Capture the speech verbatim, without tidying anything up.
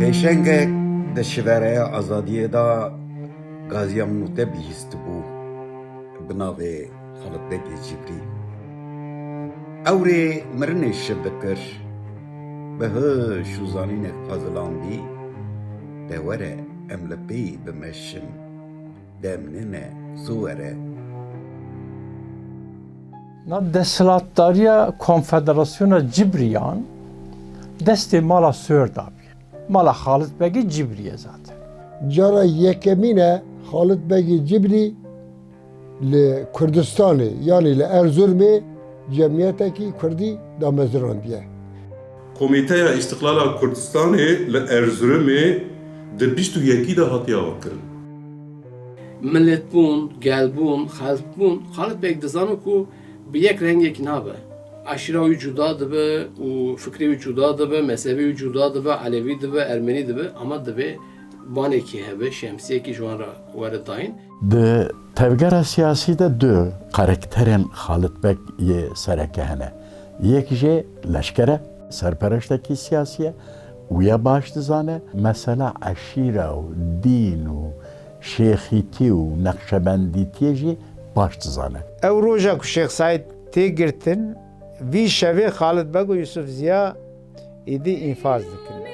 Pêşengek di şivereya azadiyê de Gaziya Mûte bihîstibû bi navê Xalid Begê Cibrî. Ewrê mirinê şiv dikir, bi hiş û zanînek xwe zilandî, de were em li pêyî bimeşin, dem nîne zû were. Na desthilatdariya Konfederasyona Cibriyan destê mala Sor da bî. Mala Xalid Begê Cibrî ye zaten. Cara yekemîn e Xalid Begê Cibrî li Kurdistanê, yanî li Erzurumê cemiyetekî Kurdî damezirandiye. Komîteya Îstiqlala Kurdistanê li Erzurumê di bîst û yekî de hatiye avkirin. Miletbûn, gelbûn, xelkbûn, Xalid Beg dizane ku bi yek rengekî nabe. Eşîra wî cuda dibe û fikrê wî cuda dibe, mezhebê wî cuda dibe, Elewî dibe, Ermenî dibe, ama divê banekî hebe, şemsiyekî ji wan re were dayîn. Di tevgera siyasî de du karakterên Xalid Beg yê sereke hene. Yek jê leşker e, serpereştekî siyasî ye, wî ye baş dizane, mesela eşîra û dîn û şêxîtî û neqşebendîtiyê jî baş dizane. Ew roja ku Şêx Seîd tê girtin, vî şevê Xalid Beg û Yusuf Ziya êdî înfaz dikin.